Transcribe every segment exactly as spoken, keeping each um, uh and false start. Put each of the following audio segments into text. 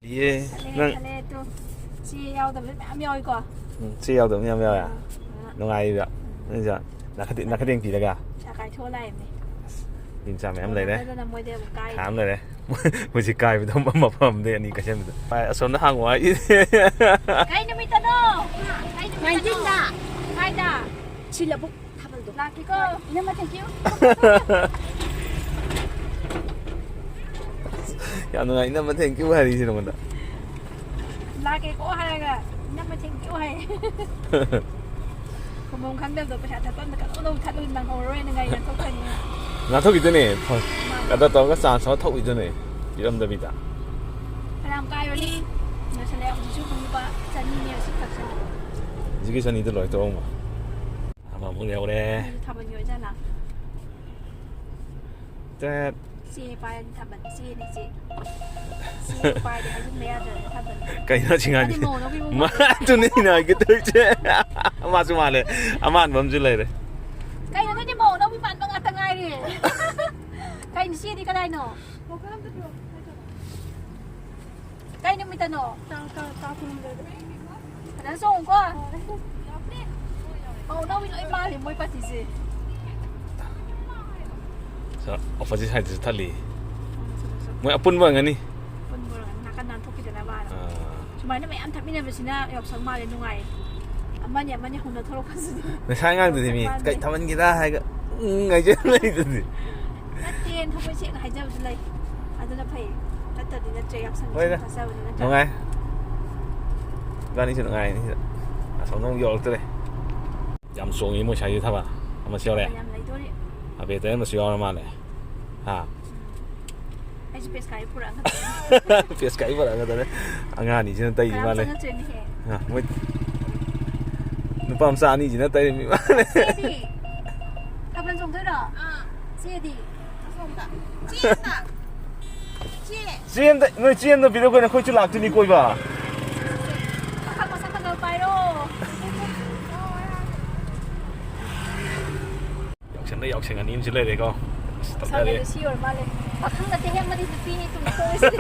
ꯌꯦ, ꯈꯜꯂꯦ, ꯅꯪ ꯈꯜꯂꯦ, ꯇꯨ꯫ ꯆꯦ ꯌꯥꯎꯗꯕ ꯃꯌꯥꯝ ꯌꯥꯎꯏꯀꯣ꯫ ꯎꯝ, ꯆꯦ ꯌꯥꯎꯗꯕ ꯃꯌꯥꯝ ꯌꯥꯎꯋꯦ꯫ ꯑꯥ, ꯑꯥ꯫ ꯅꯨꯡꯉꯥꯏꯔꯤꯕ꯫ ꯅꯪꯁꯨ ꯅꯥꯈꯗꯦꯡ, ꯅꯥꯈꯗꯦꯡ ꯄꯤꯔꯒ꯫ ꯄꯩꯁꯥ ꯀꯥꯏꯊꯣꯛꯑ ꯂꯥꯛꯏꯕꯅꯦ꯫ ꯑꯁ, ꯃꯤ ꯃꯆꯥ ꯃꯌꯥꯝ ꯂꯩꯔꯦ꯫ ꯀꯣꯟꯅꯗꯗꯅ ꯃꯣꯏꯗꯤ ꯑꯃꯨꯛ ꯀꯥꯏ꯫ ꯈꯥ ꯑꯃ ꯂꯩꯔꯦ꯫ ꯃꯣꯏꯁꯤ ꯀꯥꯏꯕꯗꯣ ꯃꯐꯝ ꯑꯃꯗꯒꯤ ꯑꯅꯤ ꯀꯥꯏꯁꯟꯕꯗꯣ꯫ ꯚꯥꯏ, ꯑꯁꯣꯝꯗ ꯍꯥꯡꯉꯣ ꯍꯥꯏ꯫ ꯀꯩ ꯅꯨꯃꯤꯠꯇꯅꯣ? ꯀꯩ ꯅꯨꯃꯤꯠꯇꯅꯣ? ꯅꯥꯏꯟꯇꯤꯟꯗ꯫ ꯀꯥꯏꯗ? ꯁꯤ ꯂꯧꯕꯨꯛ ꯊꯥꯕꯜꯗꯣ꯫ ꯂꯥꯛꯀꯦꯀꯣ꯫ ꯏꯅꯝꯃ, thank you꯫ ꯌꯥꯝ ꯅꯨꯡꯉꯥꯏ, ꯏꯅꯝꯃ thank you ꯍꯥꯏꯔꯤꯁꯤ ꯅꯉꯣꯟꯗ꯫ ꯂꯥꯛꯀꯦꯀꯣ ꯍꯥꯏꯔꯒ ꯏꯅꯝꯃ thank you ꯍꯥꯏ꯫ ꯈꯨꯝꯕꯝ ꯈꯪꯗꯕꯗꯣ ꯄꯩꯁꯥ ꯊꯠꯄꯝꯗ ꯀꯩꯅꯣ ꯅꯪ ꯊꯠꯂꯨ ꯅꯪꯍꯧꯔꯣꯏꯅ ꯒꯥꯔꯤ ꯉꯥꯛꯊꯣꯛꯈ꯭ꯔꯅꯤ꯫ ꯉꯥꯛꯊꯣꯛꯈꯤꯗꯣꯏꯅꯦ꯫ ꯃꯥꯅꯦ꯫ ꯀꯗꯔ ꯇꯧꯔꯒ chance ꯑꯃ ꯊꯣꯛꯈꯤꯗꯣꯏꯅꯦ꯫ ꯄꯤꯔꯝꯗꯕꯤꯗ꯫ ꯐꯅꯌꯥꯝ ꯀꯥꯏꯕꯅꯤ꯫ ꯂꯣꯏꯁꯜꯂꯦ꯫ ꯍꯧꯖꯤꯛꯁꯨ ꯄꯨꯡ ꯂꯨꯄꯥ ꯆꯅꯤꯅꯦ ꯁꯤ ꯈꯛꯁꯤꯅ꯫ ꯍꯧꯖꯤꯛꯀꯤ ꯆꯅꯤꯗꯣ ꯂꯣꯏꯊꯣꯛꯑꯝꯃꯣ꯫ ꯑꯃꯃꯨꯛ ꯌꯧꯔꯦ꯫ ꯃꯤꯁꯨ ꯊꯥꯕꯜꯒꯤ ꯑꯣꯏꯖꯥꯠꯂꯥ? ꯇꯦꯠ꯫ ꯆꯦ ꯄꯥꯏꯔꯗꯤ ꯊꯥꯕꯜ, ꯆꯦꯅꯦ ꯆꯦ꯫ ꯆꯦ ꯄꯥꯏꯔꯗꯤ ꯍꯥꯏꯖꯤꯟꯕ ꯌꯥꯗ꯭ꯔꯦ ꯊꯥꯕꯜ꯫ ꯀꯩꯅꯣ ꯁꯤ ꯉꯥꯡꯁꯦ? ꯃꯥꯗꯤ ꯃꯧ ꯑꯅꯧꯕꯤ ꯃꯥ-, ꯃꯥꯜꯂꯦ꯫ ꯑꯗꯨꯅꯦ ꯑꯩꯅ ꯍꯥꯏꯒꯦ ꯇꯧꯔꯤꯁꯦ꯫ ꯃꯥꯁꯨ ꯃꯥꯜꯂꯦ꯫ ꯑꯃꯥꯟꯕ ꯑꯃꯁꯨ ꯂꯩꯔꯦ꯫ ꯀꯩꯅꯣ ꯅꯣꯏꯗꯤ ꯃꯧ ꯑꯅꯧꯕꯤ ꯃꯥꯟꯕ ꯉꯥꯛꯇ ꯉꯥꯏꯔꯦ꯫ ꯀꯩꯅꯣ ꯆꯦꯗꯤ ꯀꯗꯥꯏꯅꯣ? ꯀꯩ ꯅꯨꯃꯤꯠꯇꯅꯣ? ꯇꯥꯡ, ꯇꯥꯡ, ꯇꯥꯡ ꯀꯨꯟꯍꯨꯝꯗꯣꯏꯗ꯫ ꯐꯖꯅ ꯆꯣꯡꯉꯨꯀꯣ꯫ ꯄꯥꯎ ꯂꯧꯏ ꯂꯣꯏ ꯃꯥꯜꯂꯤ ꯃꯣꯏ ꯄꯥꯔꯇꯤꯁꯦ꯫ ꯁ-, opposite sideꯇꯁꯨ ꯊꯠꯂꯤ꯫ ꯎꯝ, ꯆꯨꯝꯃꯤ, ꯆꯨꯝꯃꯤ꯫ ꯃꯣꯏ ꯑꯄꯨꯟꯕ ꯑꯣꯏꯔꯝꯒꯅꯤ꯫ ꯑꯄꯨꯟꯕ ꯑꯣꯏꯔꯝꯒꯅꯤ꯫ ꯅꯥꯀꯟ ꯅꯥꯟꯊꯣꯛꯈꯤꯗꯅꯕꯅ꯫ ꯑꯥ꯫ ꯁꯨꯃꯥꯏꯅ ꯃꯌꯥꯝ ꯊꯛꯃꯤꯟꯅꯕꯁꯤꯅ ꯌꯥꯎꯁꯪ ꯃꯥꯜꯂꯦ, ꯅꯨꯡꯉꯥꯏꯌꯦ꯫ ꯑꯃꯅꯤ ꯑꯃꯅꯤ ꯍꯧꯅ ꯊꯣꯛꯂꯛꯄꯁꯤꯗꯤ꯫ ꯉꯁꯥꯏ ꯑꯉꯥꯡꯗꯨꯗꯤ ꯃꯤ ꯌꯥꯎꯁꯪ ꯃꯥꯜꯂꯦ꯫ ꯀꯩ ꯊꯥꯕꯜꯒꯤꯔ ꯍꯥꯏꯒ ꯎꯝ ꯍꯥꯏꯖ ꯂꯩꯗꯨꯗꯤ꯫ ꯅꯠꯇꯦ, ꯊꯃꯣꯏ ꯁꯦꯡꯅ ꯍꯥꯏꯖꯕꯁꯨ ꯂꯩ꯫ ꯑꯗꯨꯅ ꯐꯩ꯫ ꯅꯠꯇ꯭ꯔꯗꯤ ꯅꯠꯇ꯭ꯔꯦ, ꯌꯥꯎꯁꯪꯒꯤ ꯍꯣꯏꯗ꯫ ꯁꯨꯝ ꯊꯥꯖꯕꯅꯤ ꯅꯠꯇ꯭ꯔꯥ? ꯅꯨꯡꯉꯥꯏ꯫ ꯏꯕꯥꯅꯤꯁꯨ ꯅꯨꯡꯉꯥꯏꯅꯤ ꯁꯤꯗ꯫ ꯑꯁꯣꯝꯗ ꯑꯃꯨꯛ ꯌꯧꯔꯛꯇ꯭ꯔꯦ꯫ ꯌꯥꯝ ꯆꯣꯡꯉꯤ ꯃꯣꯏ ꯁ꯭ꯋꯥꯏꯒꯤ ꯊꯥꯕꯜ꯫ ꯑꯃꯁꯨ ꯌꯥꯎꯔꯦ꯫ ꯌꯥꯝ ꯂꯩꯗꯣꯔꯤ꯫ ꯑꯕꯦꯇ ꯑꯃꯁꯨ ꯌꯥꯎꯔ ꯃꯥꯜꯂꯦ꯫ ꯍꯥ? ꯎꯝ꯫ ꯑꯩꯁꯨ ꯄꯦꯁꯀꯥꯔꯤ ꯄꯨꯔꯛꯑꯒ꯫ ꯄꯦꯁꯀꯥꯔꯤ ꯄꯨꯔꯛꯑꯒ ꯇꯧꯔꯦ꯫ ꯑꯉꯥꯡ ꯑꯅꯤꯁꯤꯅ ꯇꯩꯔꯤ ꯀꯅꯥꯝ ꯃꯥꯜꯂꯦ꯫ ꯆꯪꯉꯛꯇ꯭ꯔꯦꯅꯦꯍꯦ꯫ ꯑ, ꯃꯣꯏ ꯅꯨꯄꯥ ꯃꯆꯥ ꯑꯅꯤꯁꯤꯅ ꯇꯩꯔꯤ ꯃꯥꯜꯂꯦ꯫ ꯆꯦꯗꯤ? ꯊꯥꯕꯜ ꯆꯣꯡꯗꯣꯏꯔꯣ? ꯑꯥ꯫ ꯆꯦꯗꯤ? ꯑꯁꯣꯝꯗ꯫ ꯆꯦ ꯑꯝꯇ꯫ ꯆꯦ꯫ ꯆꯦ ꯑꯝꯇ, ꯅꯣꯏ ꯆꯦ ꯑꯝꯇ ꯄꯤꯔꯛꯎ ꯀꯩꯅꯣ, ꯑꯩꯈꯣꯏꯁꯨ ꯂꯥꯛꯇꯣꯏꯅꯤ ꯀꯣꯏꯕ꯫ ꯄꯥꯈꯪ ꯃꯁꯛ ꯐꯖꯕ ꯄꯥꯏꯔꯣ꯫ ꯌꯥꯎꯁꯪꯗ ꯌꯥꯎꯁꯪ ꯑꯅꯤ ꯑꯃꯁꯨ ꯂꯩꯔꯦꯀꯣ꯫ ꯁꯥꯎꯅꯔꯦ꯫ ꯁꯤ ꯑꯣꯏꯔ ꯃꯥꯜꯂꯦ꯫ ꯄꯥꯈꯪ ꯅꯠꯇꯦ ꯍꯦ, ꯑꯃꯗꯤ ꯅꯨꯄꯤꯅꯤ ꯇꯨꯡ ꯇꯧꯔꯤꯁꯤꯗꯤ꯫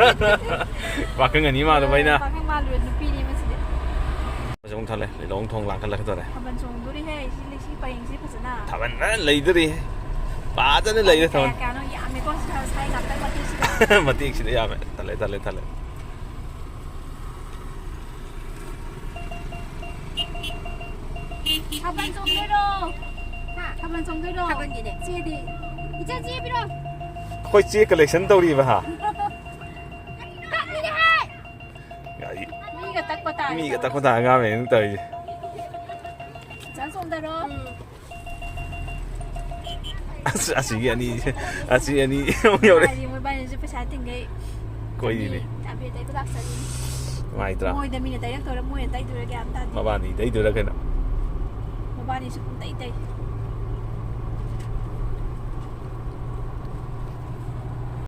ꯄꯥꯈꯪ ꯑꯅꯤ ꯃꯥꯜꯂꯨꯕ ꯑꯩꯅ꯫ ꯄꯥꯈꯪ ꯃꯥꯜꯂꯨꯔꯦ, ꯅꯨꯄꯤꯅꯤ ꯃꯁꯤꯗꯤ꯫ ꯍꯧꯖꯤꯛ ꯑꯃꯨꯛ ꯊꯜꯂꯦ, ꯂꯤꯂꯣꯡ ꯊꯣꯡ ꯂꯥꯟꯈꯠꯂꯛꯀꯗꯧꯔꯦ꯫ ꯊꯥꯕꯜ ꯆꯣꯡꯗꯣꯔꯤꯍꯦ, ꯁꯤ ꯂꯩꯁꯤ ꯄꯔꯦꯡꯁꯤ ꯐꯖꯅ꯫ ꯊꯥꯕꯜ ꯐꯖꯅ ꯂꯩꯗꯣꯔꯤ꯫ ꯐꯖꯅ ꯂꯩꯔꯦ ꯀꯌꯥ ꯊꯥꯕꯜ꯫ ꯀꯌꯥꯅꯣ ꯌꯥꯝꯃꯦꯀꯣ, ꯁꯤ ꯁꯥꯏ ꯉꯥꯛꯇꯪ ꯃꯇꯦꯛꯁꯤꯗ꯫ ꯃꯇꯦꯛꯁꯤꯗ ꯌꯥꯝꯃꯦ꯫ ꯊꯜꯂꯦ, ꯊꯜꯂꯦ, ꯊꯜꯂꯦ꯫ ꯊꯥꯕꯜ ꯆꯣꯡꯗꯣꯏꯔꯣ? ꯍꯥ? ꯊꯥꯕꯜ ꯆꯣꯡꯗꯣꯏꯔꯣ? ꯊꯥꯕꯜꯒꯤꯅꯦ꯫ ꯆꯦꯗꯤ? ꯏꯆꯦ, ꯆꯦ ꯄꯤꯔꯣ꯫ ꯑꯩꯈꯣꯏ ꯆꯦ collection ꯇꯧꯔꯤꯕ, ꯍꯥ? ꯀꯛꯂꯤꯅꯦ ꯍꯥꯏ꯫ ꯒꯥꯔꯤ꯫ ꯃꯤꯒ ꯇꯛꯄ ꯇꯥꯔꯦ ꯃꯤꯒ ꯇꯧꯔꯤꯁꯦ꯫ ꯇꯛꯄ ꯇꯥꯔꯦ, ꯑꯉꯥꯡ ꯃꯌꯥꯝ ꯇꯧꯔꯤꯁꯦ꯫ ꯆꯥ ꯆꯣꯡꯗꯔꯣ? ꯎꯝ꯫ ꯑꯁ, ꯑꯁꯤꯒꯤ ꯑꯅꯤ, ꯑꯁꯤ ꯑꯅꯤ ꯑꯃꯨꯛ ꯌꯧꯔꯦ꯫ ꯍꯥꯏꯗꯤ ꯃꯣꯏꯕꯥꯅꯤꯁꯨ ꯄꯩꯁꯥ ꯇꯤꯡꯈꯩ꯫ ꯀꯣꯏꯔꯤꯅꯦ꯫ ꯆꯥꯕꯤ ꯇꯩꯕ ꯂꯥꯛꯆꯔꯤꯅꯤ꯫ ꯅꯨꯡꯉꯥꯏꯇ꯭ꯔꯥ? ꯃꯣꯏꯗ ꯃꯤꯅ ꯇꯩꯔꯛꯇꯣꯏꯔꯥ, ꯃꯣꯏꯅ ꯇꯩꯗꯣꯏꯔꯥ ꯒ꯭ꯌꯥꯟ ꯇꯥꯗꯦ꯫ ꯃꯕꯥꯅꯤ ꯇꯩꯗꯣꯏꯔꯥ ꯀꯩꯅꯣ? ꯃꯕꯥꯅꯤꯁꯨ ꯄꯨꯡꯇꯩ ꯇꯩ꯫